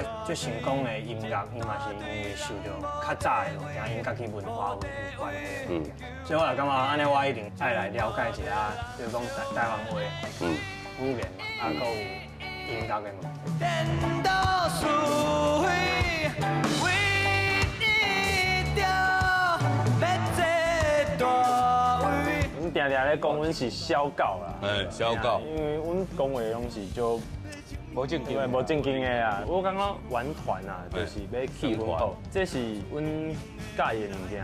家足成功的音樂，伊嘛是因為受著較早的物件，𪜶家己文化有關係的物件。所以我就感覺按呢，我一定愛來了解一下，比如講台灣話、語言嘛，啊，閣有音樂的物件。顛倒是非，為你著欲坐大位。阮定定咧講，阮是小狗啦。哎，小狗。因為阮講話攏是就無正經，無正經的啊。我感覺玩團啊，就是欲氣氛好，這是阮佮意的物件。